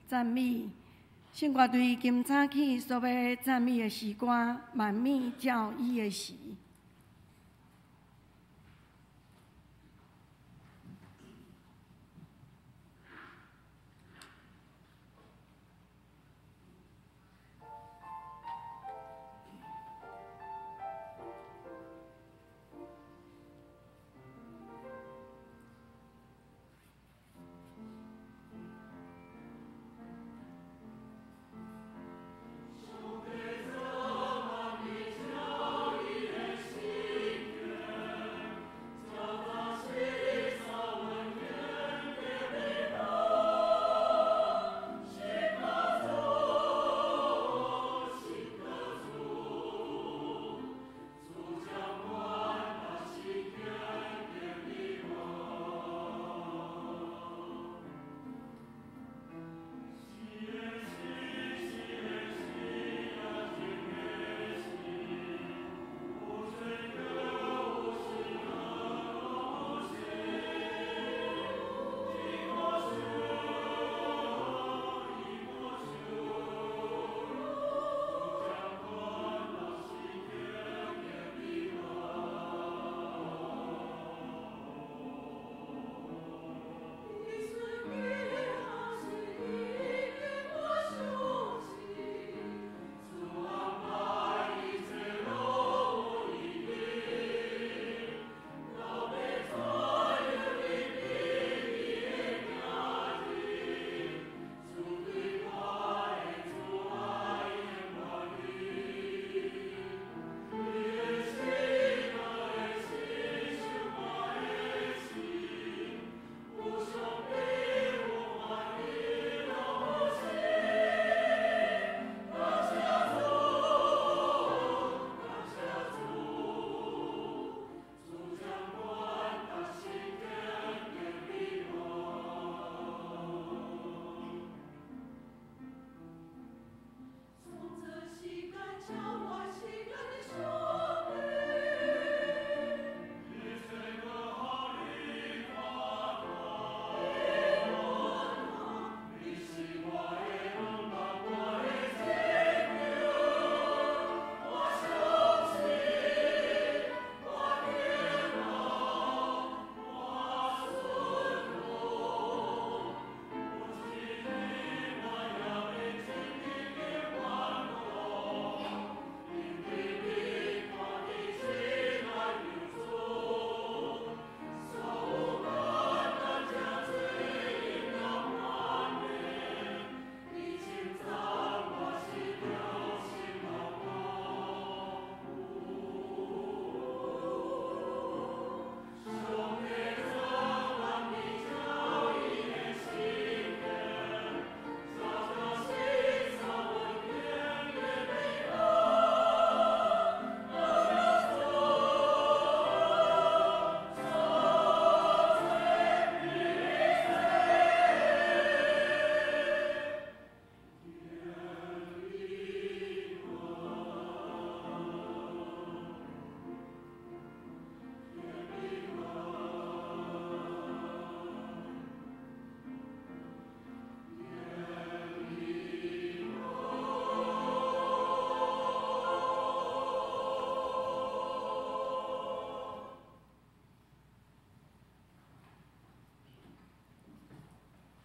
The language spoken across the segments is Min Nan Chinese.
赞美聖歌隊今早起所欲讚美的詩歌《萬物照伊的時》。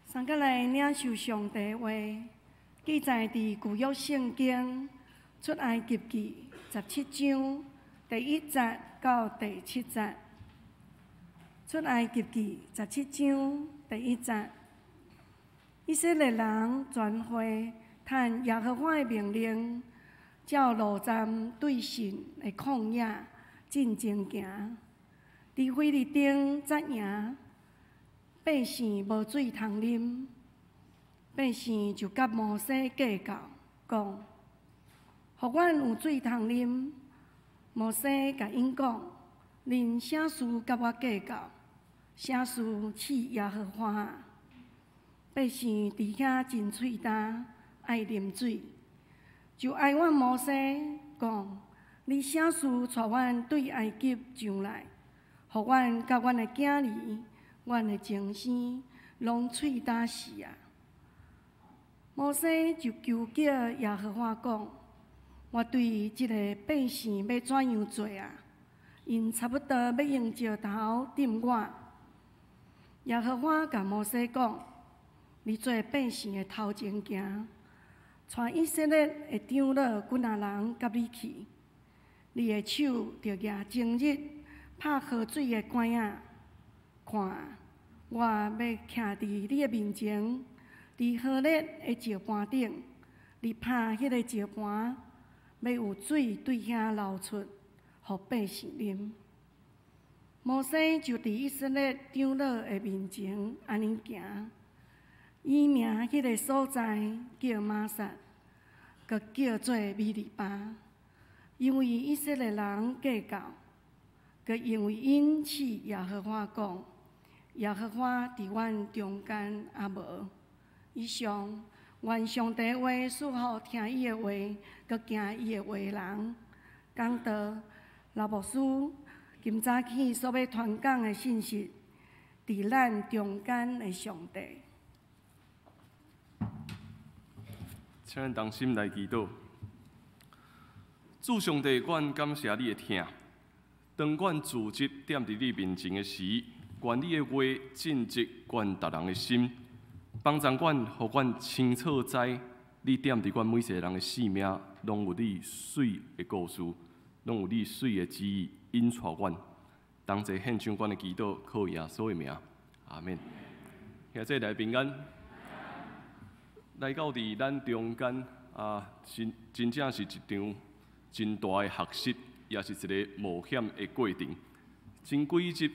送過來領受上帝話，記載佇舊約聖經出埃及記17章第1節到第7節。出埃及記十七章第一節，以色列人全會趁耶和華的命令，照路站對汛的曠野進前行。佇腓利丁紮營，百姓無水通啉，百姓就佮摩西計較，講：予阮有水通啉。摩西共𪜶講：恁啥事佮我計較？啥事試耶和華？百姓佇遐真喙焦，愛啉水，就哀怨摩西講：你啥事帶阮對埃及上來，予阮佮阮的囝兒、阮的終生攏喙焦死啊！摩西就求叫耶和華講：我對這个百姓欲怎樣做啊？𪜶差不多欲用石頭擲我。耶和華共摩西講：你做百姓的頭前行，帶以色列的長老幾若人佮你去。你的手著舉終日拍河水的拐仔，看，我欲徛佇你的面前，佇何烈的石盤頂，你拍彼个石盤，欲有水對遐流出，予百姓啉。摩西就佇以色列長老的面前按呢行，伊名彼个所在叫瑪撒，閣叫做米利巴，因為以色列人計較，閣因為𪜶試耶和華講：耶和華佇阮中間抑無？以上，願上帝話賜予聽伊的話，閣行伊的話人。講道，劉牧師今早起所欲傳講的信息，佇咱中間的上帝。請咱同心來祈禱。主上帝，阮感謝你的疼。當阮自責踮佇你面前的時，願你的話進入阮逐人的心，幫助阮，予阮清楚知你踮佇阮每一个人的生命，攏有你媠的故事，攏有你媠的旨意引帶阮。同齊獻上阮的祈禱，靠耶穌的名，阿們。兄弟來平安，來到佇咱中間啊，真真正是一場真大的學習，也是一個冒險的過程。前幾日，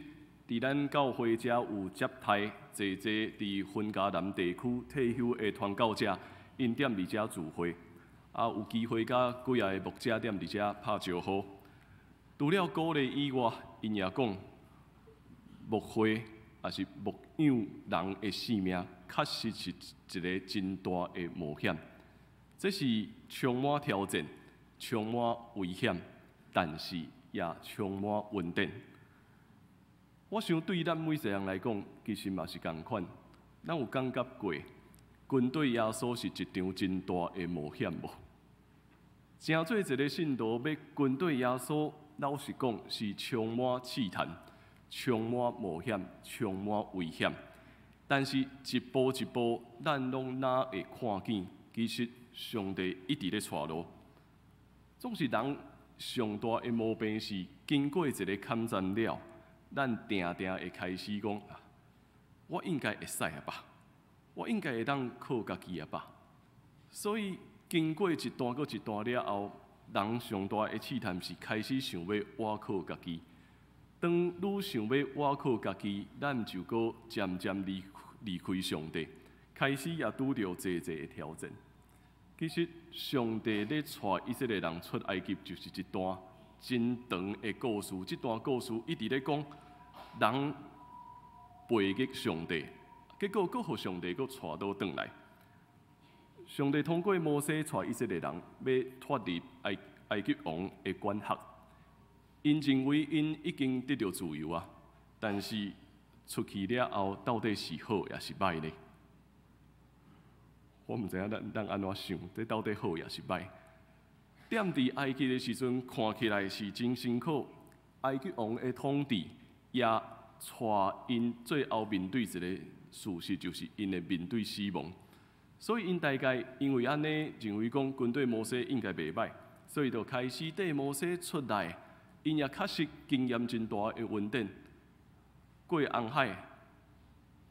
佇咱教會遮有接待濟濟佇雲嘉南地區退休的傳教者，𪜶踮佇遮聚會，啊，有機會佮幾仔个牧者踮佇遮拍招呼。除了鼓勵以外，𪜶也講牧會抑是牧養人的生命，確實是一个真大的冒險。這是充滿挑戰、充滿危險，但是也充滿恩典。我想對咱每一個人來講，其實嘛是仝款。咱有感覺過，跟隨耶穌是一場真大的冒險無？成做一个信徒欲跟隨耶穌，老實講是充滿試探、充滿冒險、充滿危險。但是，一步一步，咱攏哪會看見，其實上帝一直咧帶路。總是人上大的毛病是，經過一个坎站了，咱定定會開始講：我應該會使啊吧？我應該會當靠家己啊吧？所以經過一段閣一段了後，人上大的試探是開始想欲倚靠家己。當愈想欲倚靠家己，咱就閣漸漸離離開上帝，開始也拄著濟濟的挑戰。其實上帝咧帶以色列人出埃及，就是一段真長的故事。這段故事一直咧講人背逆上帝，結果閣予上帝閣帶倒轉來。上帝通過摩西帶以色列人欲脫離埃埃及王的管轄。𪜶認為𪜶已經得著自由啊，但是出去了後，到底是好抑是䆀呢？我毋知影咱咱按怎想，這到底好抑是䆀？踮佇埃及的時陣，看起來是真辛苦。埃及王的統治也帶𪜶最後面對一个事實，就是𪜶會面對死亡。所以𪜶大概因為按呢，認為講跟隨摩西應該袂䆀，所以就開始綴摩西出來。𪜶也確實經驗真大的恩典，過紅海，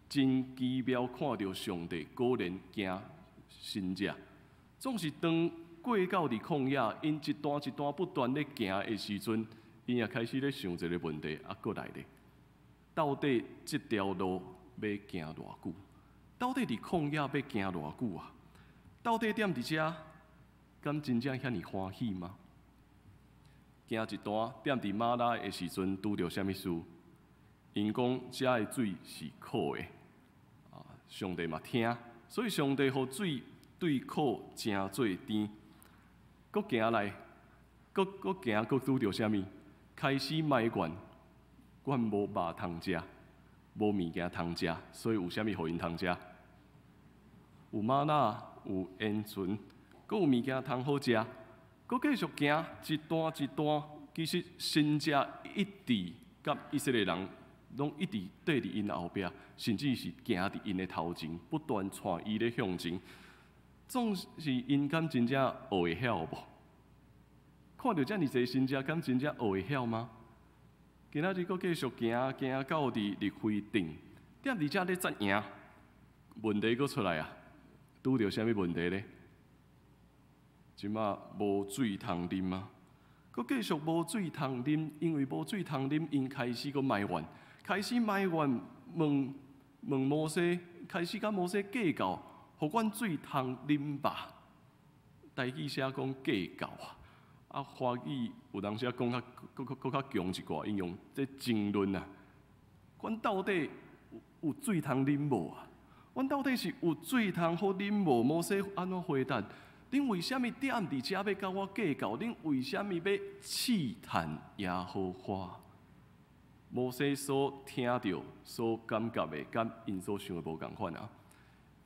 真奇妙看著上帝果然行神跡。總是當過到佇曠野，𪜶一段一段不斷咧行的時陣，𪜶也開始咧想一个問題，啊，閣來咧，到底這條路欲行偌久？到底佇曠野欲行偌久啊？到底踮佇遮，敢真正遐爾歡喜嗎？行一段，踮佇瑪拉的時陣，拄著啥物事？𪜶講遮的水是苦的，啊，上帝嘛聽，所以上帝予水對苦成做甜。閣行來，閣閣行，閣拄著啥物？開始埋怨，阮無肉通食，無物件通食，所以有啥物予𪜶通食？有嗎哪，有煙塵，閣有物件通好食，閣繼續行一段一段。其實神跡一直佮以色列人攏一直綴佇𪜶後壁，甚至是行佇𪜶的頭前，不斷帶伊咧向前。總是𪜶敢真正學會曉無？看著遮爾濟神跡，敢真正學會曉嗎？今仔日閣繼續行，行到佇利非定，踮佇遮咧紮營，問題閣出來啊！拄著啥物問題咧？這馬無水通啉啊！閣繼續無水通啉，因為無水通啉，𪜶開始閣埋怨，開始埋怨問問摩西，開始佮摩西計較，予阮水通啉吧。台語寫講計較啊，啊，華語有當時講較閣閣較強一寡，應用這爭論啊。阮到底有水通啉無啊？阮到底是有水通好啉無？摩西按怎回答？恁為啥物踮佇遮欲佮我計較？恁為啥物欲試探耶和華？摩西所聽著、所感覺的，佮𪜶所想的無仝款啊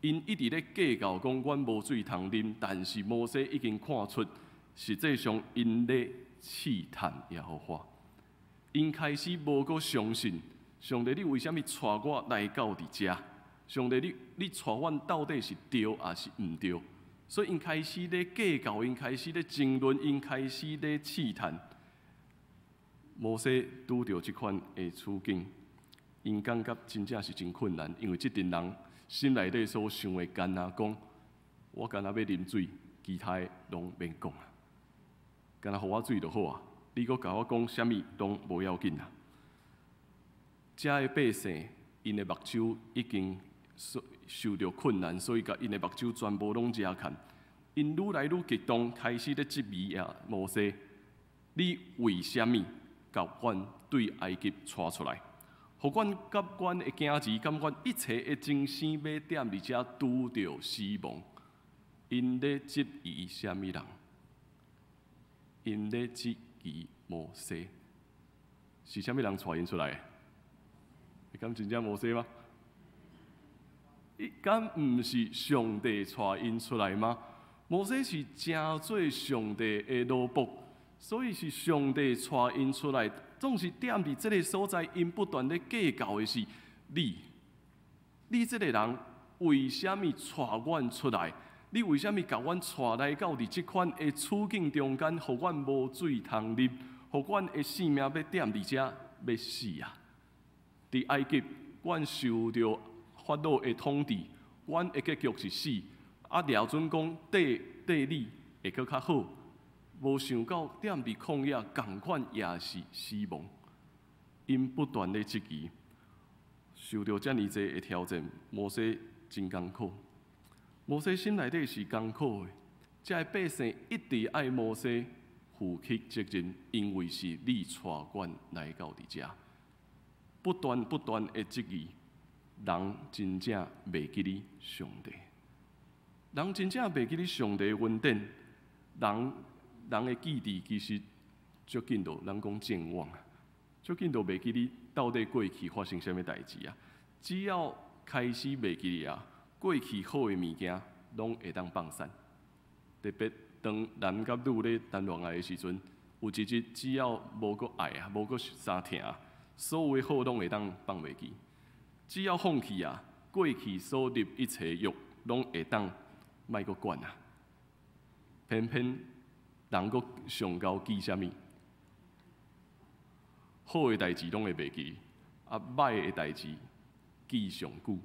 ！𪜶一直咧計較講阮無水通啉，但是摩西已經看出，實際上𪜶咧試探耶和華。𪜶開始無閣相信上帝，你為啥物帶我來到佇遮？上帝你帶阮到底是對抑是毋對？所以𪜶開始咧計較，𪜶開始咧爭論，𪜶開始咧試探。摩西拄著這款的處境，𪜶感覺真正是真困難，因為這陣人心內底所想的，干焦講，我干焦欲啉水，其他的攏免講啊，干焦予我水就好啊，你閣共我講啥物攏無要緊啊。遮的百姓，𪜶的目睭已經受著困難，所以共𪜶的目睭全部攏遮看。𪜶愈來愈激動，開始咧質疑啊，摩西，你為啥物共阮對埃及帶出來？予阮佮阮的囝兒，佮阮一切的親生欲踮佇遮拄著死亡。𪜶咧質疑啥物人？𪜶咧質疑摩西，是啥物人帶𪜶出來的？你敢真正摩西嗎？伊敢毋是上帝帶𪜶出來嗎？摩西是成做上帝的奴僕，所以是上帝帶𪜶出來。總是踮佇這个所在，𪜶不斷咧計較的是你，你這个人為啥物帶阮出來？你為啥物共阮帶來到佇這款的處境中間，予阮無水通啉，予阮的性命欲踮佇遮欲死啊！佇埃及，阮受著法老的統治，阮的結局是死。啊，掠準講綴綴你會閣較好，無想到踮佇曠野仝款也是死亡。𪜶不斷咧質疑，受著遮爾濟的挑戰，摩西真艱苦。摩西心內底是艱苦的，遮的百姓一直愛摩西負起責任，因為是你帶阮來到佇遮，不斷不斷的質疑，人真正袂記得上帝，人真正袂記得上帝的恩典，人人的記憶其實足緊就咱講健忘啊，足緊就袂記得到底過去發生啥物代誌啊，只要開始袂記得啊，過去好的物件攏會當放散，特別當男佮女咧談戀愛的時陣，有一日只要無閣愛啊，無閣相疼啊，所有的好攏會當放袂記。只要放棄啊，過去所立一切約攏會當莫閣管啊。偏偏人閣上𠢕記啥物？好的代誌攏會袂記，啊，歹的代誌記上久。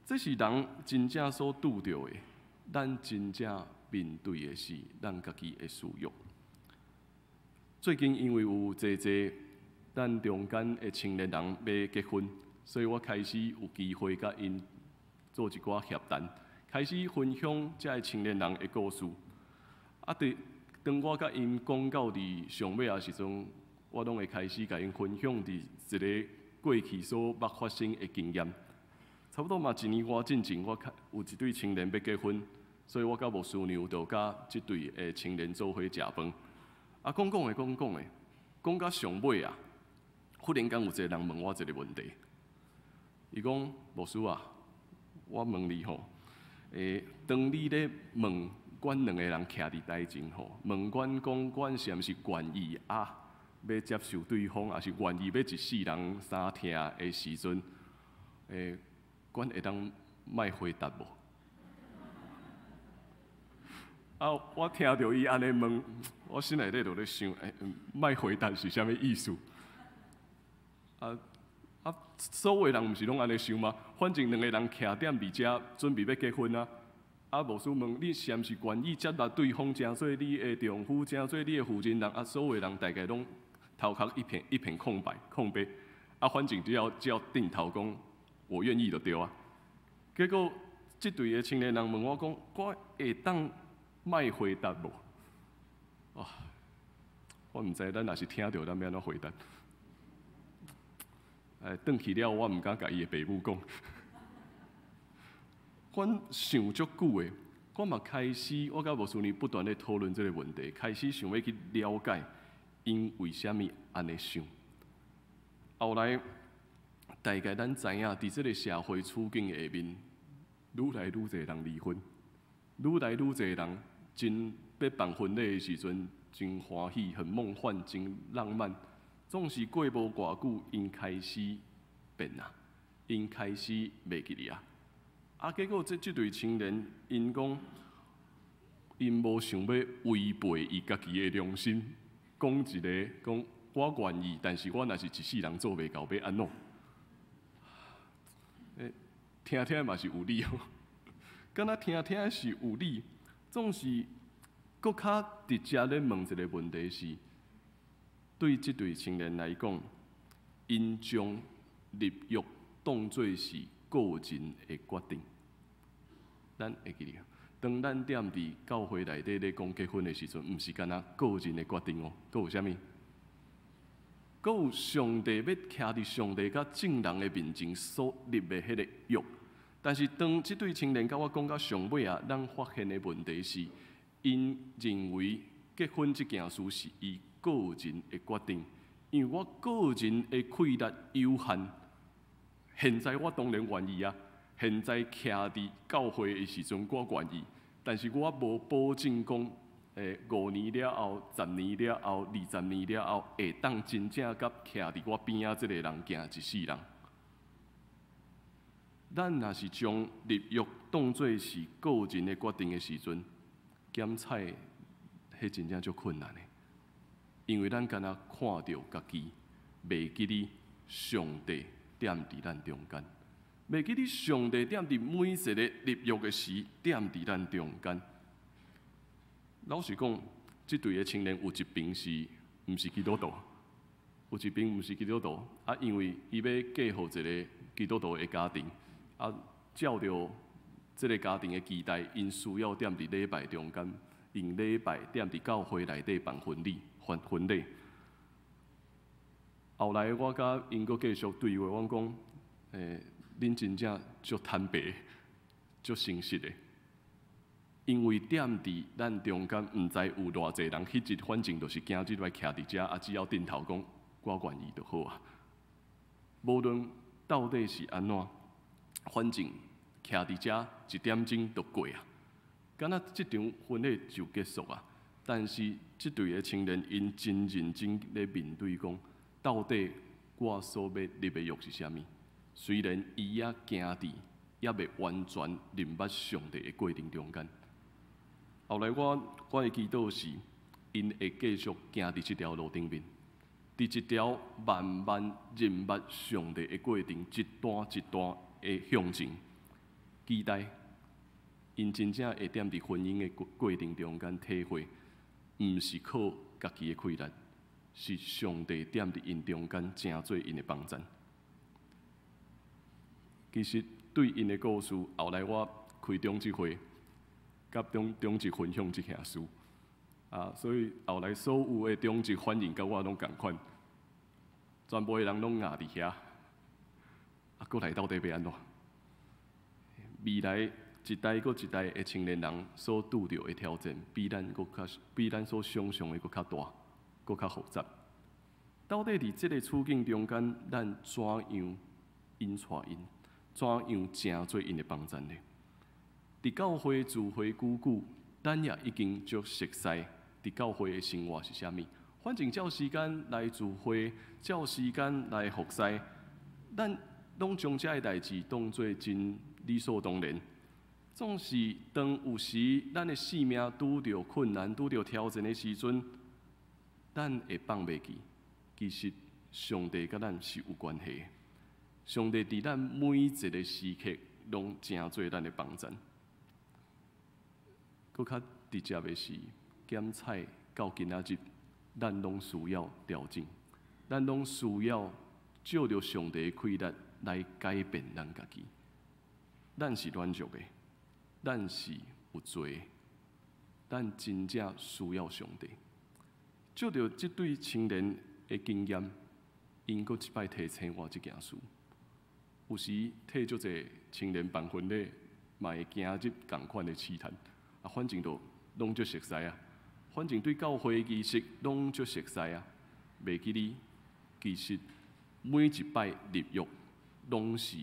這是人真正所拄著的，咱真正面對的是咱家己的私欲。最近因為有濟濟咱中間的青年人欲結婚，所以我開始有機會佮𪜶做一寡協談，開始分享遮的青年人的故事。啊，佇當我佮𪜶講到佇上尾的時陣，我攏會開始共𪜶分享佇一个過去所捌發生的經驗。差不多嘛一年外進前，我看有一對青年欲結婚，所以我佮牧師娘就佮這對的青年做伙食飯。啊，講講的講講的，講到上尾啊，忽然間有一个人問我一个問題，伊講牧師啊，我問你吼，當你咧問阮兩個人徛佇台前吼，問阮講，阮是毋是願意啊？欲接受對方，抑是願意欲一世人相疼的時陣，阮會當莫回答無？啊！我聽著伊按呢問，我心內底就咧想，莫回答是啥物意思？啊啊！所有人毋是攏按呢想嗎？反正兩個人徛踮佇遮，準備欲結婚啊！啊，牧師問你是毋是願意接納對方，成做你的丈夫，成做你的負責人？啊，所有人大概攏頭殼一片一片空白，空白。啊，反正只要點頭講我願意就對啊。結果這對的青年人問我講，我會當莫回答無？哇！我毋知咱若是聽著，咱欲按怎回答？轉去了，我毋敢共伊的爸母講。阮想足久的，我嘛開始，我佮牧師娘不斷咧討論這个問題，開始想欲去了解𪜶為啥物按呢想。後來，大概咱知影，佇這个社會處境下面，愈來愈濟人離婚，愈來愈濟人真欲辦婚禮的時陣，真歡喜，很夢幻，真浪漫。總是過無偌久，𪜶開始變啊，𪜶開始袂記得啊。啊，結果這對青年，𪜶講，𪜶無想欲違背伊家己的良心，講一个講我願意，但是我若是一世人做袂到，欲按怎？聽聽嘛是有理哦，敢若聽聽是有理，總是閣較直接咧問一个問題是，對這對青年來講，𪜶將立約當做是個人的決定。咱會記得，當咱踮佇教會內底咧講結婚的時陣，毋是干焦個人的決定哦，閣有啥物？閣有上帝欲徛佇上帝佮眾人的面前所立的彼个約。但是當這對青年佮我講到上尾啊，咱發現的問題是，𪜶認為結婚這件事是伊個人的決定，因為我個人的氣力有限，現在我當然願意啊。現在徛佇教會的時陣，我願意，但是我無保證講，5年了後、10年了後、20年了後，會當真正佮徛佇我邊仔這个人行一世人。咱若是將立約當做是個人的決定的時陣，檢採彼真正足困難的，因為咱干焦看著家己，袂記得上帝踮佇咱中間，袂記得上帝踮佇每一个立約的時踮佇咱中間。老實講，這對的青年有一邊是毋是基督徒？有一邊毋是基督徒，啊，因為伊欲嫁予一个基督徒的家庭，啊，照著這个家庭的期待，𪜶需要踮佇禮拜中間，用禮拜踮佇教會內底辦婚禮，辦婚禮。後來我佮𪜶閣繼續對話，阮講，恁真正足坦白、足誠實的，因為踮佇咱中間，毋知有偌濟人，彼日反正就是今日來徛佇遮，啊，只要點頭講我願意就好啊。無論到底是按怎，反正徛佇遮一點鐘就過啊，敢若這場婚禮就結束啊。但是這對的青年，𪜶真認真咧面對講，到底我所欲立的約是啥物？雖然伊也行佇猶未完全認捌上帝的過程中間。後來我的祈禱是，𪜶會繼續行佇這條路頂面，佇這條慢慢認捌上帝的過程，一段一段的向前。期待𪜶真正會踮佇婚姻的過程中間體會，毋是靠家己的氣力，是上帝踮佇𪜶中間，成做𪜶的幫贊。其實對𪜶的故事，後來我開長執會，佮長執分享這件事，啊，所以後來所有的長執反應佮我攏仝款，全部的人攏徛佇遐，啊，閣來到底欲按怎？未來一代閣一代的青年人所拄著的挑戰，比咱所想象的閣較大，閣較複雜。到底佇這个處境中間，咱怎樣引帶𪜶？怎樣成做𪜶的幫贊呢？佇教會聚會久久，咱也已經足熟似佇教會的生活是啥物。反正照時間來聚會，照時間來服侍，咱攏將這个代誌當做真理所當然。總是當有時咱的性命拄著困難、拄著挑戰的時陣，咱會放袂記。其實上帝佮咱是有關係的。上帝佇咱每一个時刻，攏成做咱的幫贊。閣較直接的是，檢採到今仔日，咱攏需要調整，咱攏需要借著上帝的氣力來改變咱家己。咱是軟弱的，咱是有罪的，咱真正需要上帝。借著這對青年的經驗，𪜶閣一擺提醒我這件事。有時替足濟青年辦婚禮，嘛會行入仝款的試探。啊，反正都攏足熟似啊，反正對教會儀式攏足熟似啊。袂記得，其實每一擺立約，攏是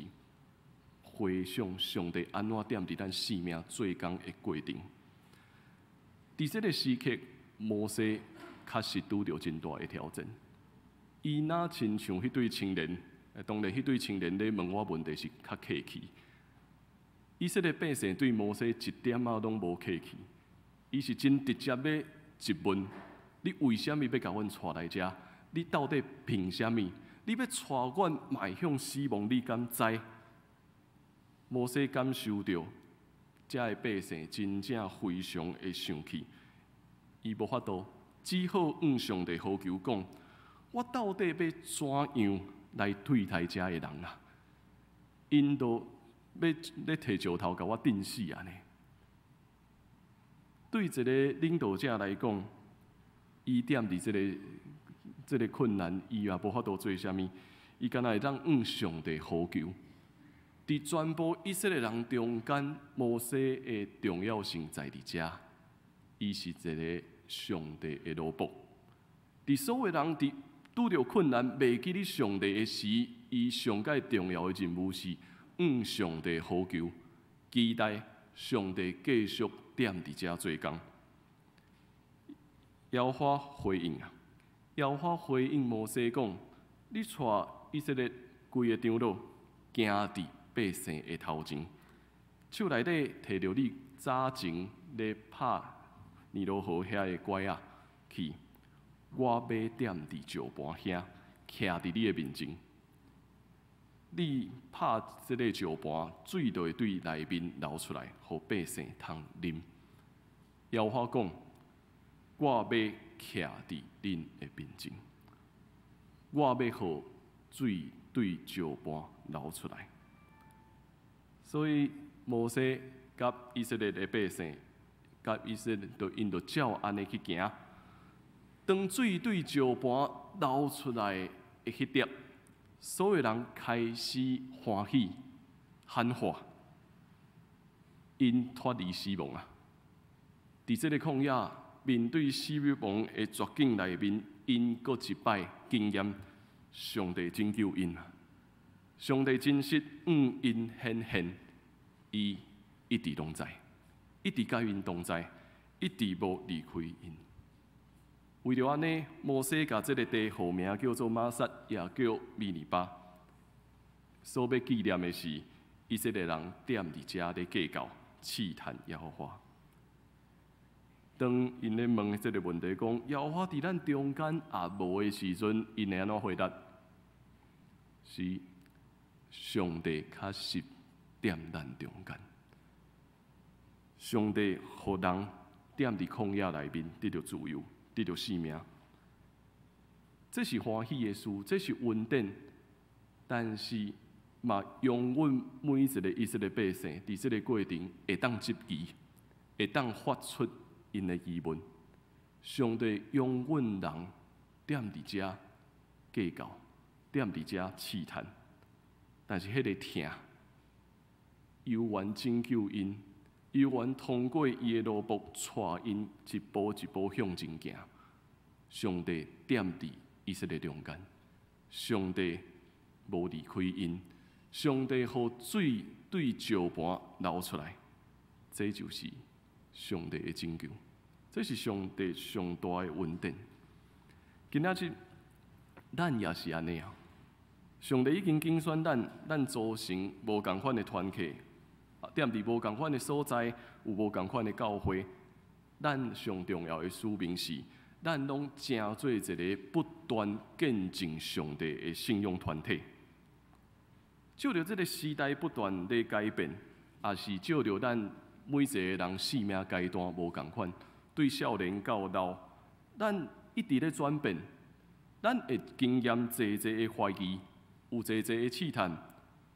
回想上帝按怎踮佇咱生命做工的過程。佇這个時刻，摩西確實拄著真大的挑戰。伊若親像彼對青年，當然彼對青年咧問我問題是較客氣。以色列百姓對摩西一點仔攏無客氣，伊是真直接咧質問：你為啥物欲共阮帶來遮？你到底憑啥物？你欲帶阮邁向死亡？你敢知？摩西感受著遮个百姓真正非常的生氣，伊無法度，只好向上帝呼求講：我到底欲怎樣來對待遮个人啊？𪜶都欲咧提石頭共我釘死按呢。對一個領導者來講，伊踮佇這个困難，伊也無法度做啥物，伊干焦會當向上帝呼求。佇全部以色列人中間，摩西的重要性在佇遮，伊是一个上帝的奴僕。佇所有人佇拄著困難、袂記得上帝的時，伊上蓋重要的任務是向上帝呼求，期待上帝繼續踮佇遮做工。耶和華回應啊！耶和華回應摩西講：你帶以色列規个長老行佇百姓的頭前，手內底提著你早前咧拍尼羅河遐个拐仔去。我欲踮佇石磐遐，徛佇你的面前。你拍這个石磐，水就會對內面流出來，予百姓通啉。耶和華講：我欲徛佇恁的面前，我欲予水對石磐流出來。所以摩西佮以色列的百姓，佮以色列就𪜶就照按呢去行。當水對石磐流出來的彼粒，所有人開始歡喜喊話，𪜶脫離死亡啊！佇這个曠野面對死亡的絕境內面，𪜶閣一擺經驗上帝拯救𪜶啊！上帝真實向𪜶顯現，伊一直攏在，一直佮𪜶同在，一直無離開𪜶。為著按呢，摩西共這个地號名叫做瑪撒，也叫米利巴。所欲紀念的是以色列人踮佇遮咧計較試探耶和華。當𪜶咧問這个問題，講耶和華佇咱中間也無的時陣，𪜶會按怎回答？是上帝確實踮咱中間。上帝予人踮佇曠野內面得著自由，得著性命。這是歡喜的事，這是恩典。但是嘛，容允每一个以色列百姓佇這个過程會當質疑，會當發出𪜶的疑問。上帝容允人踮佇遮計較，踮佇遮試探，但是彼个疼，猶原拯救𪜶，猶原通過伊的奴僕帶𪜶一步一步向前行。上帝踮佇以色列中間，上帝無離開𪜶，上帝予水對石磐流出來，這就是上帝的拯救，這是上帝上大的恩典。今仔日咱也是按呢啊！上帝已經揀選咱，咱組成無仝款的團契，踮佇無仝款的所在，有無仝款的教會。咱上重要的使命是，咱攏成做一个不斷見證上帝的信仰團體。照著這个時代不斷咧改變，也是照著咱每一个人生命階段無仝款，對少年到老，咱一直咧轉變，咱會經驗濟濟的懷疑，有濟濟的試探，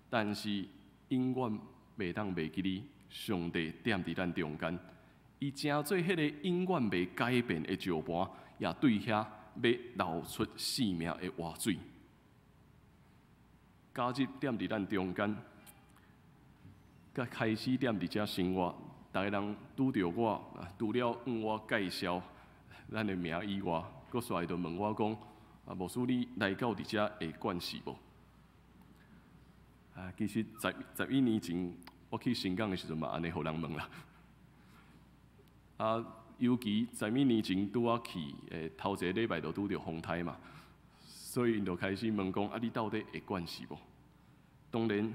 但是永遠袂當袂記得上帝踮佇咱中間，伊成做彼个永遠袂改變的石盤，也對遐欲流出生命的活水。今日踮佇咱中間，佮開始踮佇遮生活，逐个人拄著我，除了向我介紹咱的名以外，閣煞來就問我講：啊，牧師你來到佇遮會慣勢無？啊，其實11年前我去新港的時陣嘛，按呢予人問啦。啊，尤其十一年前拄仔去，頭一个禮拜就拄著風颱嘛，所以𪜶就開始問講：啊，你到底會慣勢無？當然，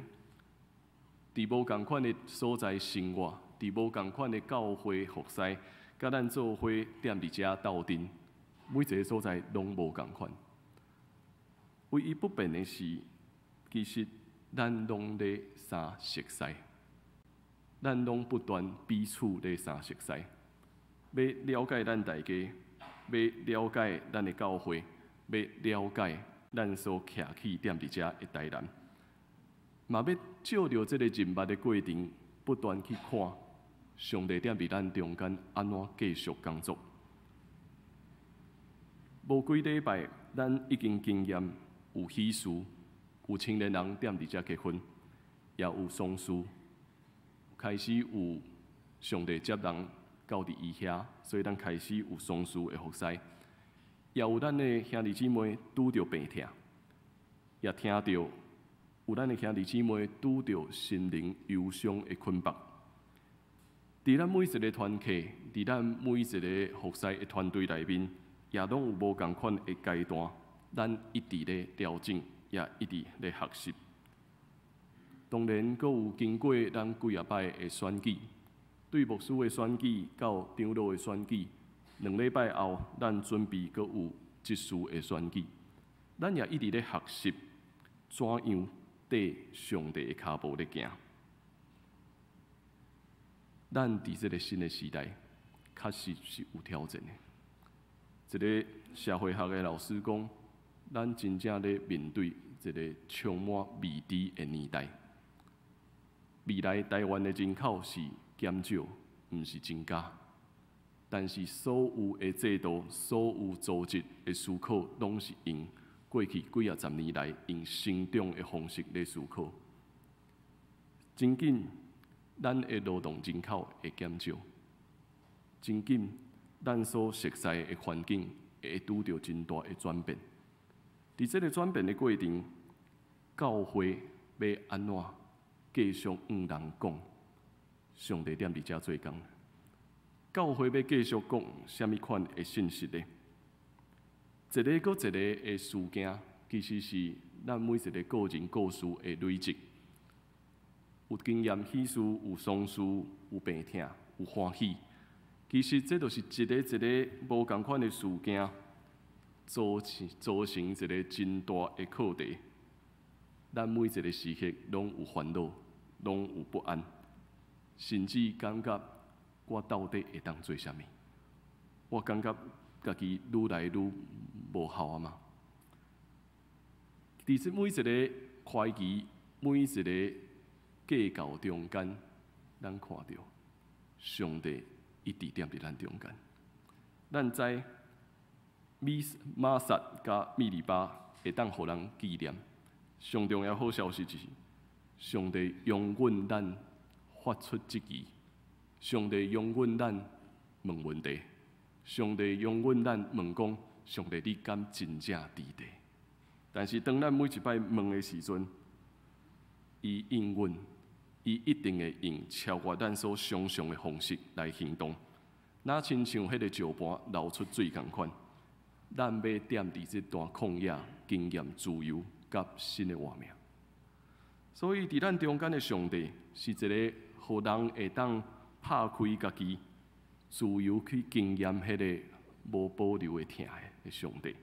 佇無仝款的所在生活，佇無仝款的教會服侍，佮咱做伙踮佇遮鬥陣，每一个所在攏無仝款。唯一不變的是，其實咱攏咧相熟似，咱攏不斷彼此咧相熟似，欲了解咱大家，欲了解咱的教會，欲了解咱所徛起踮佇遮的台南，嘛欲藉著這个認捌的過程，不斷去看上帝踮佇咱中間按怎繼續工作。無幾禮拜，咱已經經驗有喜事，有青年人踮佇遮結婚，也有喪事，開始有上帝接人到佇伊遐，所以咱開始有喪事的服侍，也有咱的兄弟姊妹拄著病痛，也聽著有咱的兄弟姊妹拄著心靈憂傷的捆縛。佇咱每一个團契，佇咱每一个服侍的團隊內面，也攏有無仝款的階段，咱一直咧調整，也一直咧學習。當然，閣有經過咱幾仔擺的選舉，對牧師的選舉到長老的選舉，2禮拜後，咱準備閣有執事的選舉。咱也一直咧學習怎樣綴上帝的跤步咧行。咱佇這个新的時代，確實是有挑戰的。一个社會學的老師講，咱真正咧面對一个充滿未知的年代。未來台灣的人口是減少，毋是增加。但是所有的制度、所有組織的思考，攏是用過去幾仔十年來用成長的方式咧思考。真緊，咱的勞動人口會減少；真緊，咱所熟似的環境會拄著真大的轉變。佇這个轉變的過程，教會欲按怎繼續向人講，上帝踮佇遮做工？教會欲繼續講啥物款的信息呢？一个閣一个的事件，其實是咱每一个個人故事的累積。有經驗喜事，有喪事，有病痛，有歡喜。其實這就是一个一个無仝款的事件，組成一个真大的課題。咱每一个時刻攏有煩惱，攏有不安，甚至感覺我到底會當做啥物？我感覺家己愈來愈無效啊嘛。佇這每一个懷疑，每一个計較中間，咱看著上帝一直踮佇咱中間。咱知米瑪撒佮米利巴會當予人紀念。上重要好消息就是，上帝容允咱發出質疑，上帝容允咱問問題，上帝容允咱問講：上帝，你敢真正佇佇？但是當咱每一擺問的時陣，伊應允，伊一定會用超越咱所想象的方式來行動，若親像彼個石盤流出水仝款。咱欲踮佇這段曠野經驗自由佮新的活命。所以，佇咱中間的上帝是一個予人會當拍開家己，自由去經驗彼個無保留的疼的上帝。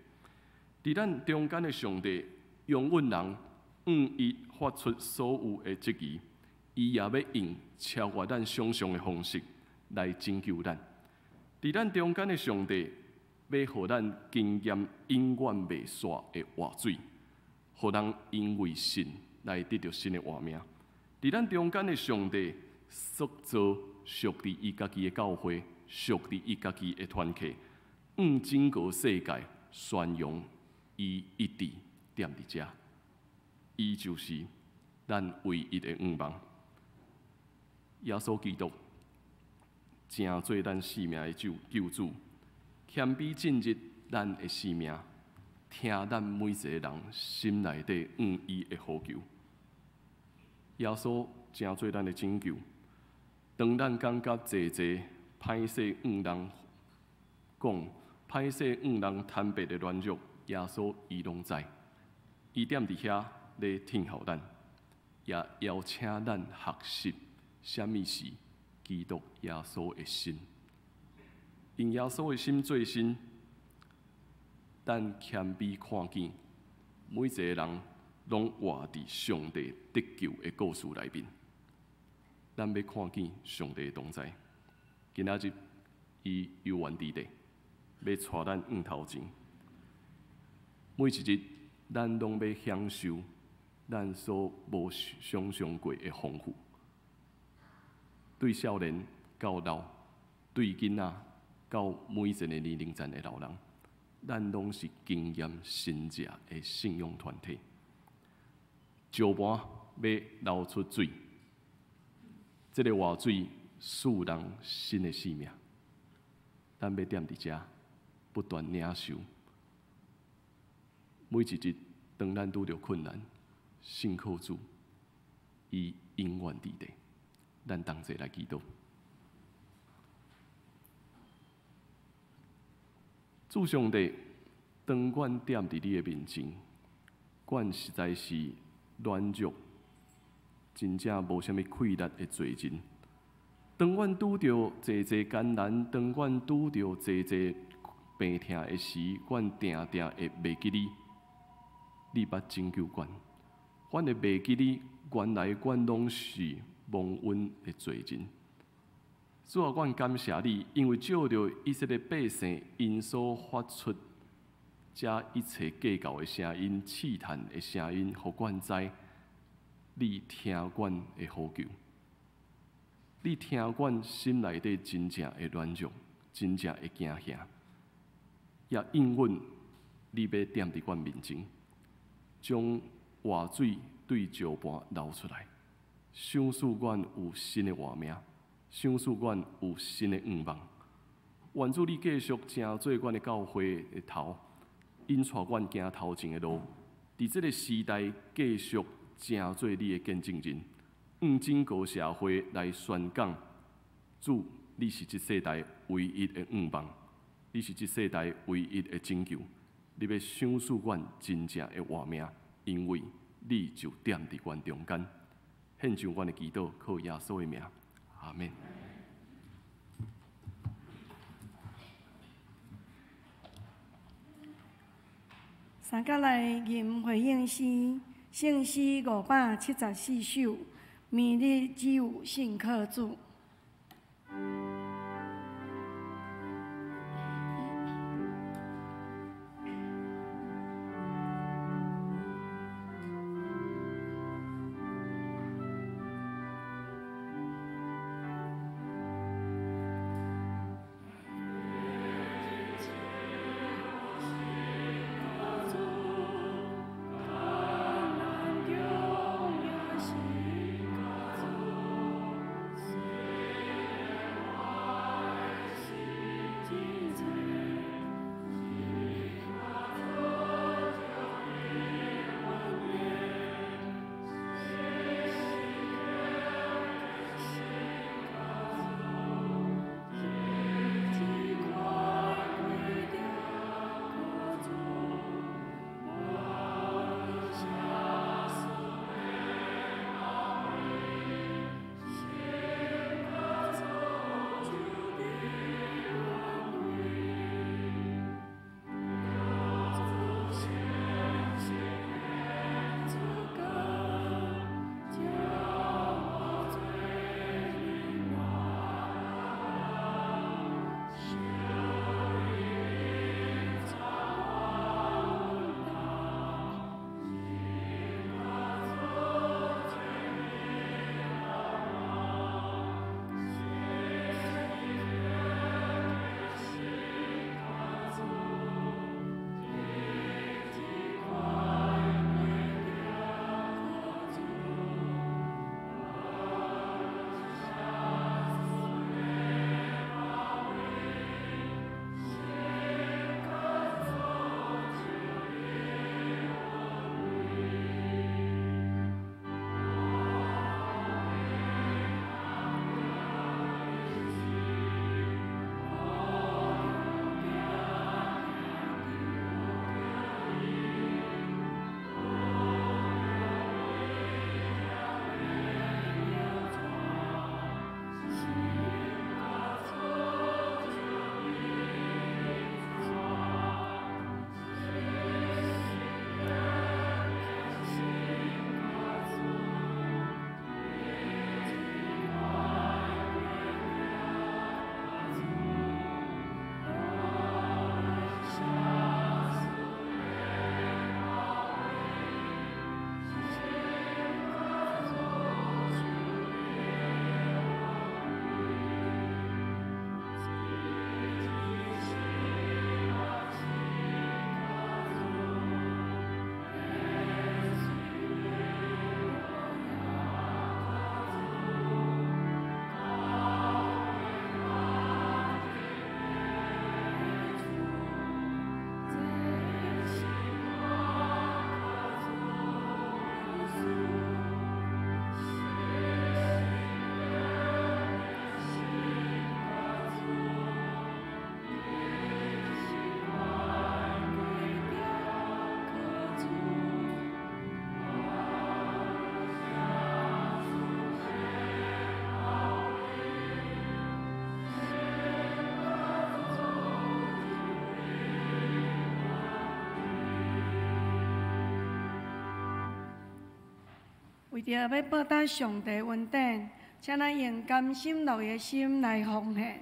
佇咱中間的上帝容允人向伊發出所有的質疑，伊也欲用超越咱想象的方式來拯救咱。佇咱中間的上帝欲予咱經驗永遠袂煞的活水，予人因為信來得著新的活命。佇咱中間的上帝塑造屬佇伊家己的教會，屬佇伊家己的團契，向整個世界宣揚伊一直踮佇遮，伊就是咱唯一的向望。耶穌基督成做咱生命的救救主，謙卑進入咱的生命，聽咱每一個人心內底向伊的呼求。耶穌成做咱的拯救，當咱感覺濟濟歹勢向人講、歹勢向人坦白的軟弱，耶穌伊攏知，伊踮佇遐咧聽候咱，也邀請咱學習啥物是基督耶穌的心，用耶穌的心做心，咱謙卑看見每一個人攏活佇上帝得救的故事內面。咱欲看見上帝的同在，今仔日伊猶原佇咧，欲帶咱向頭前。每一日，咱攏欲享受咱所無想象過的豐富。對少年到老，對囡仔到每一個年齡層的老人，咱攏是經驗神跡的信仰團體。石盤欲流出水，這个活水賜人新的生命。咱欲踮佇遮不斷領受。每一日，當咱拄著困難，信靠主，伊永遠佇咧。咱同齊來祈禱。主上帝，當阮踮佇你的面前，阮實在是軟弱，真正無啥物氣力的罪人。當阮拄著濟濟艱難，當阮拄著濟濟病痛的時，阮定定會袂記你，你捌拯救阮。阮會袂記你，原來阮攏是蒙恩的罪人。主啊，阮感謝你，因為借著以色列百姓𪜶所發出這一切計較的聲音、試探的聲音，予阮知你聽阮的呼求，你聽阮心內底真正的軟弱、真正的驚嚇，也應允你欲踮佇阮面前，將活水對石盤流出來，賞賜阮有新的活命，賞賜阮有新的向望。願主你繼續成做阮的教會的頭，引帶阮行頭前的路，佇這个時代繼續成做你的見證人，向整個社會來宣講，主，你是這世代唯一的向望，你是這世代唯一的拯救，你欲賞賜阮真正的活命，因為你就踮佇阮中間。獻上阮的祈禱，靠耶穌的名，阿們。三甲來吟回應詩，聖詩574首，明日只有信靠主。主。為著欲報答上帝恩典，請咱用甘心樂意的心來奉獻。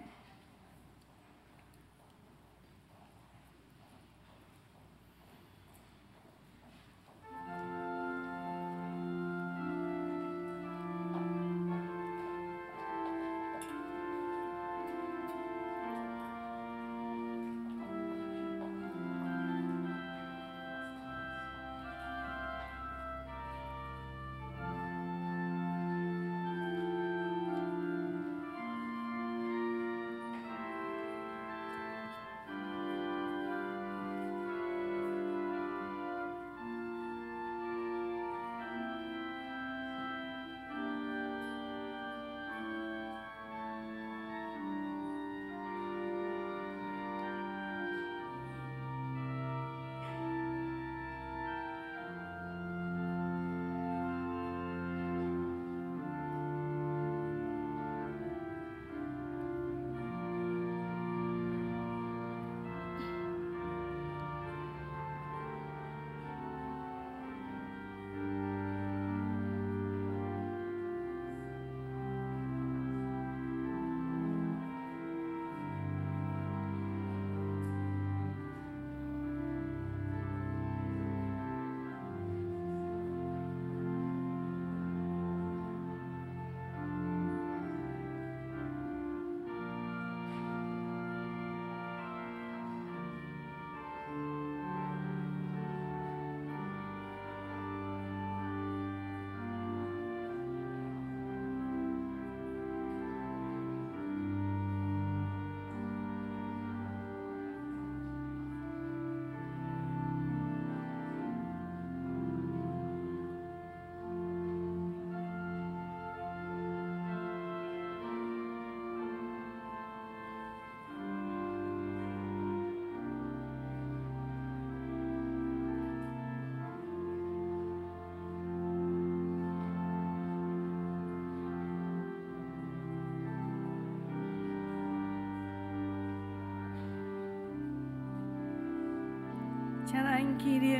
請咱起立。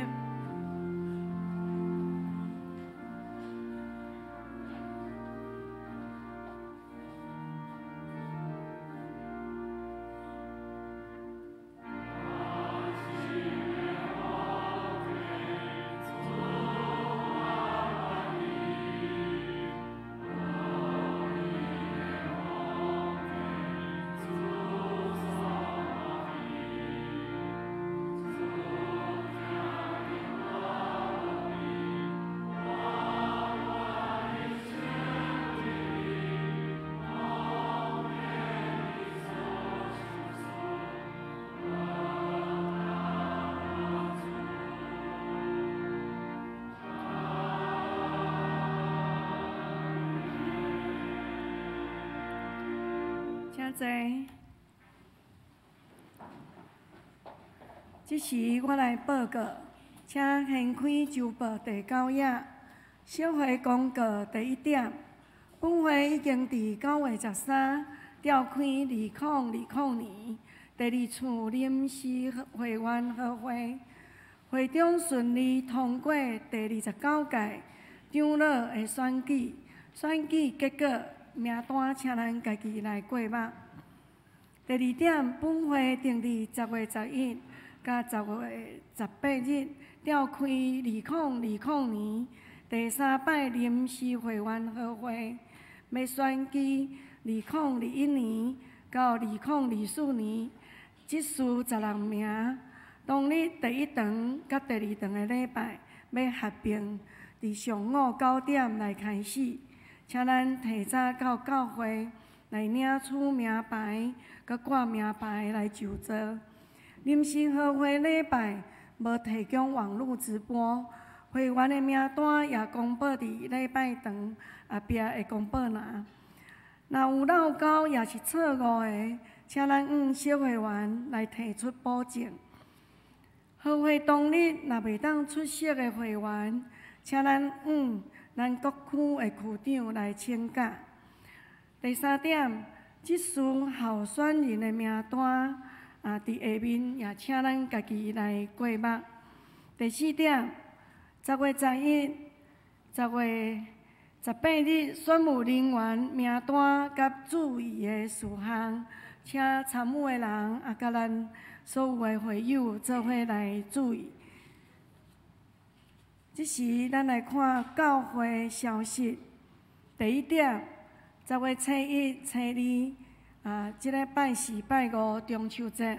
請坐。這時我來報告，請掀開週報第九頁，小會公告第一點。本會已經佇9月13召開2020年第二次臨時會員合會，會長順利通過第29屆長老的選舉，選舉結果名單，請咱家己來過目。第二點，本會定佇10月11佮10月18日召開2020年第三擺臨時會員合會，欲選舉2021年到2024年執事16名。當日第一堂佮第二堂的禮拜欲合併，佇上午9點來開始。請咱提早到教會來領取名牌，佮掛名牌來就座。臨時合會禮拜無提供網路直播，會員的名單也公布佇禮拜堂後壁的公布欄。若有漏勾也是錯誤的，請咱向小會員來提出補正。合會當日若袂當出席的會員，請咱向咱各區的區長來請假。第三點，執事候選人的名單啊，佇下面也請咱家己來過目。第四點，10月11、10月18日選務人員名單佮注意的事項，請參與的人啊，佮咱所有的會友做伙來注意。這時，咱來看教會消息。第一點，10月初1、初二，啊，這个拜四、拜五中秋節，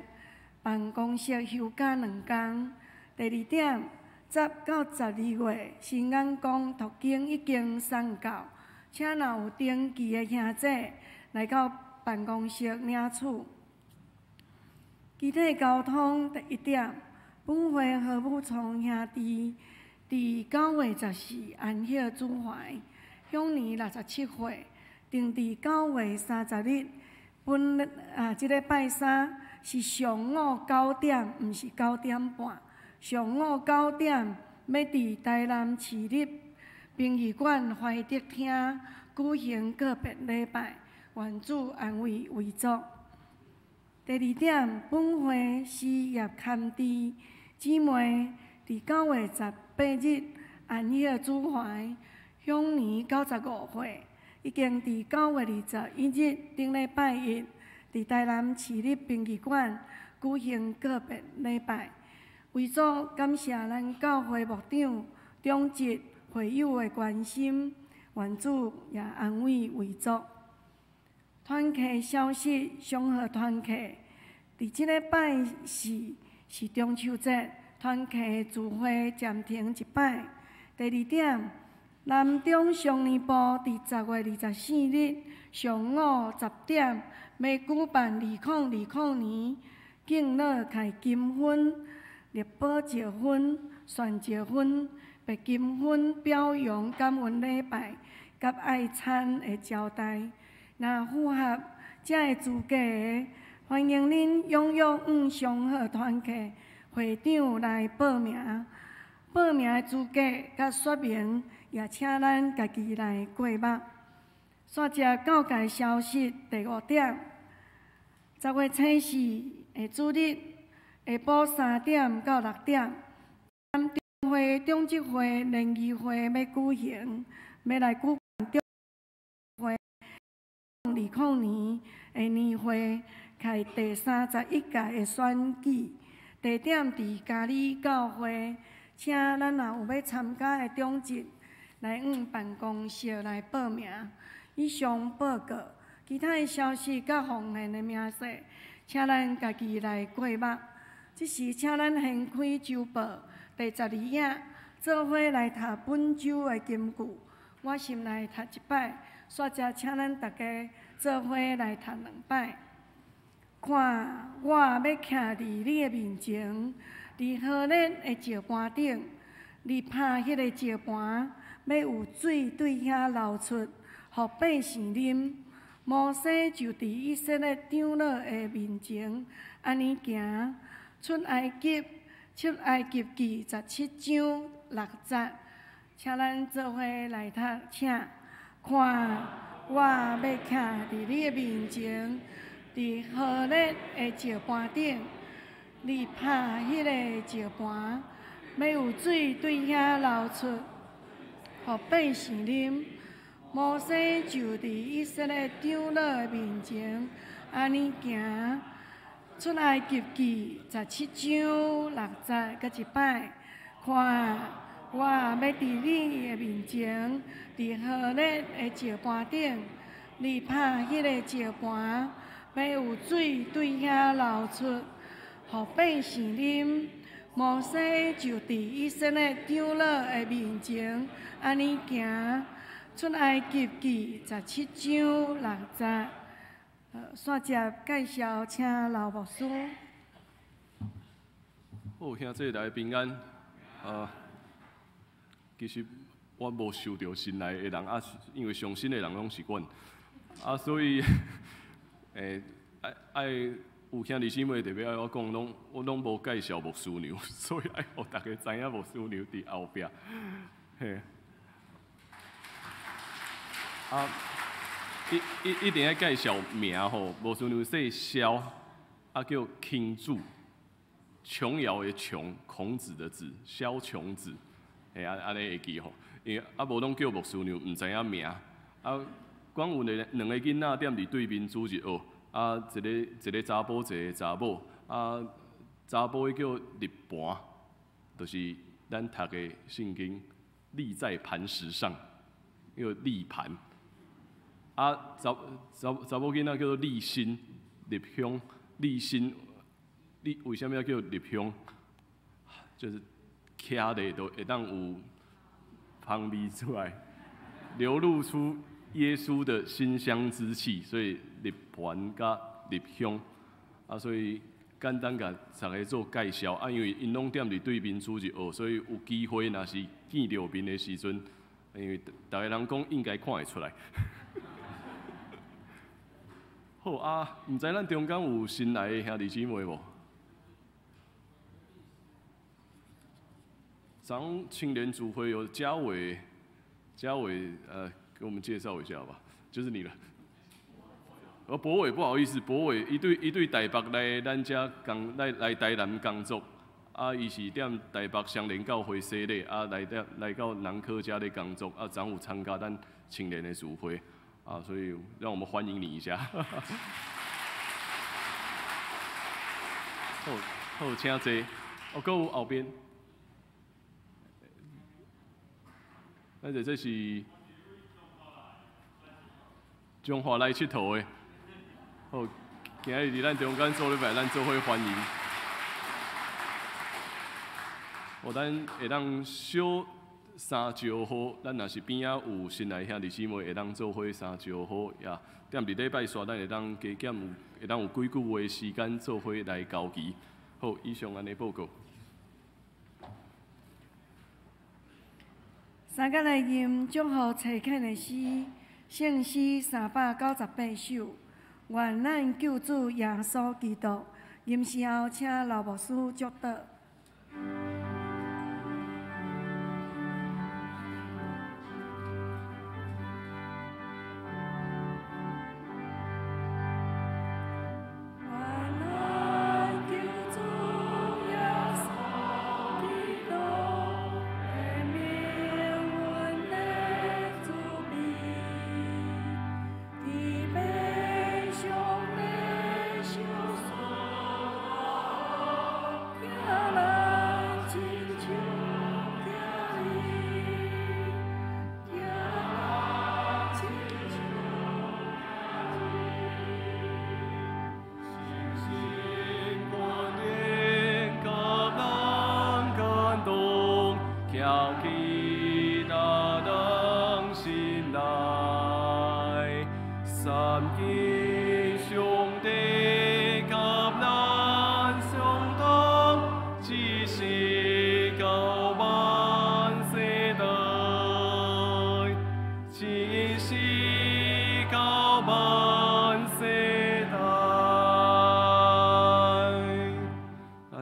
辦公室休假2工。第二點，10到12月，新眼光讀經已經送到，請若有登記的兄弟來到辦公室領取。肢體溝通第一點，本會何武聰兄弟佇9月14安息主懷，享年67歲，定佇9月30日。本啊，這个拜三是上午九點，毋是9點半。上午九點，欲佇台南市立殯儀館懷德廳舉行告別禮拜，願主安慰遺族。第二點，本會事業堪治姊妹佇9月18日安息主懷，享年95歲，已經佇9月21日頂禮拜一，佇台南市立殯儀館舉行告別禮拜。遺族感謝咱教會牧長、長執、會友的關心，願主也安慰遺族。團契消息，松和團契，佇這个拜四是中秋節，團契聚會暫停一擺。第二點，南中少年部佇10月24日上午10點，欲舉辦2020年敬老開金婚、力寶積分、善積分、白金分表揚感恩禮拜佮愛餐的招待。若符合這个資格的，歡迎恁踴躍向松和團契會長來報名。報名的資格佮說明，也請咱家己來過目。煞接教界消息第五點，10月初4的主日下晡3點到6點，南中會長執會聯誼會欲舉行，欲來舉辦長會20年的年會，開第31屆的選舉，地點佇嘉里教會，請咱若有欲參加的長執來向辦公室來報名。以上報告，其他的消息佮奉獻的明細，請咱家己來過目。這時，請咱掀開週報第12頁，做伙來讀本週的金句。我先來讀一擺，煞才請咱大家做伙來讀兩擺。看，我欲徛佇你的面前，佇火熱的石盤頂，你拍彼个石盤，欲有水對遐流出，予百姓啉。摩西就佇以色列長老的面前按呢行，出埃及記17章6節，請咱做伙來讀，請看，我欲徛佇你的面前，佇火熱的石盤頂，你拍彼个石盤，欲有水對遐流出，予百姓啉。摩西就佇以色列長老的面前按呢行，出埃及記17章6節，閣一擺，看，我欲佇你的面前，佇火熱的石盤頂，你拍彼个石盤，欲有水對遐流出，予百姓啉。摩西就佇以色列長老的面前按呢行，出埃及記17章6節。煞接介紹，請劉牧師。好，兄弟大家平安。其實我無受著新來的人啊，因為上新的人攏是阮，啊，所以，愛愛有兄弟姊妹特別愛我講，攏我攏無介紹牧師娘，所以愛予大家知影牧師娘佇後壁。嘿。啊，一定愛介紹名吼，牧師娘姓蕭，啊叫瓊子，瓊瑤的瓊，孔子的子，蕭瓊子。嘿啊，按呢會記吼，因為啊無攏叫牧師娘，毋知影名。啊，阮有兩個囡仔踮佇對面主日學，啊，一個查埔，一個查某。啊，查埔的叫立盤，就是咱讀的聖經立在磐石上，叫立盤。啊，查某囡仔叫做立心、立香、立心。你為啥物要叫立香？就是徛咧就會當有香味出來，流露出耶穌的馨香之氣，所以立盤佮立香。啊，所以簡單共逐家做介紹。啊，因為𪜶攏踮佇對面主日學，所以有機會若是見著面的時陣，因為逐家人講應該看會出來。好啊，毋知咱中間有新來的兄弟姊妹無？昨青年聚會有嘉偉，嘉偉，給我們介紹一下吧，就是你了。哦，博偉，不好意思，博偉，伊對台北來咱遮工，來台南工作，啊，伊是踮台北雙連教會洗禮，啊，來到南科遮咧工作，啊，昨有參加咱青年的聚會，啊，所以讓我們歡迎你一下。好，好，請坐。哦，閣有後邊。那就這是彰化來𨑨迌的，好，今日佇咱中間做禮拜，咱做伙歡迎。哦，咱會當小三招呼，咱若是邊仔有新來兄弟姊妹，會當做伙三招呼也。踮佇禮拜煞，咱會當加減有，會當有幾句話時間做伙來交誼。好，以上按呢報告。三角來吟祝福齊肯的詩，聖詩398首。願咱救主耶穌基督，吟詩後請老牧師祝禱。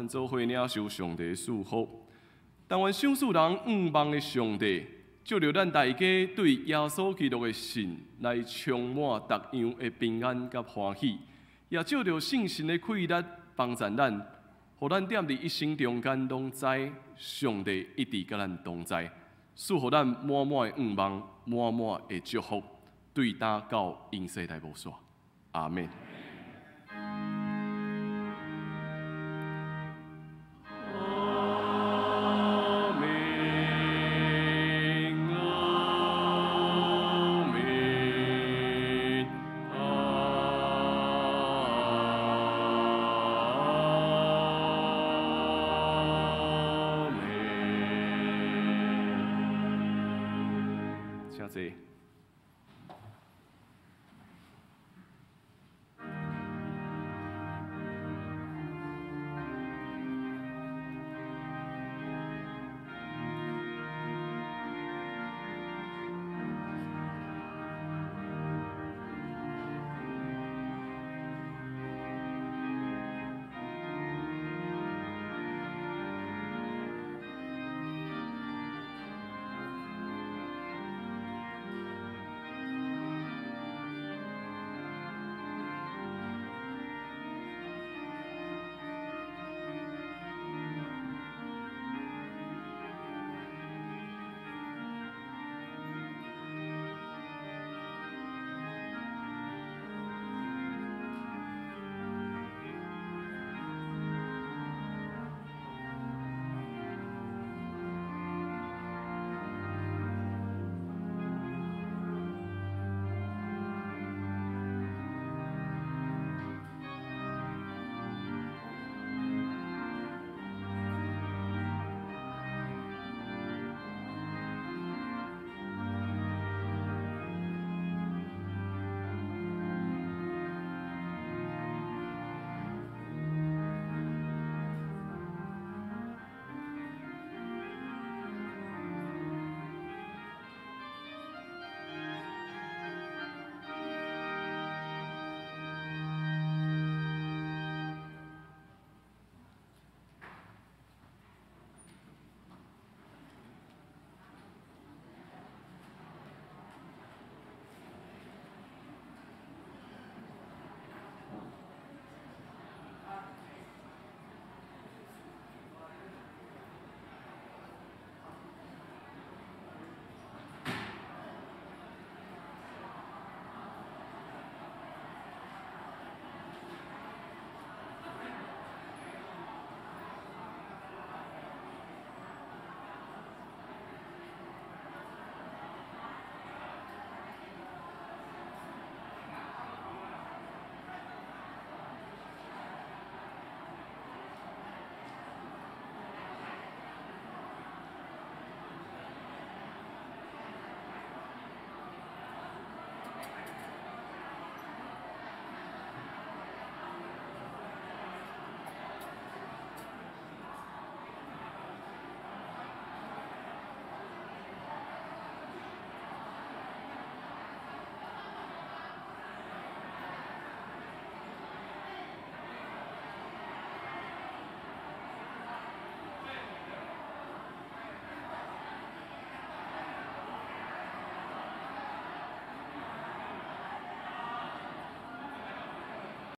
做伙領受上帝賜福，但願賞賜人向望的上帝，藉著咱大家對耶穌基督的信來充滿各樣的平安佮歡喜，也藉著聖神的氣力幫助咱，予咱踮佇一生中間攏知上帝一直佮咱同在，賜予咱滿滿的向望，滿滿的祝福，對今到永世代無煞。阿們。請坐。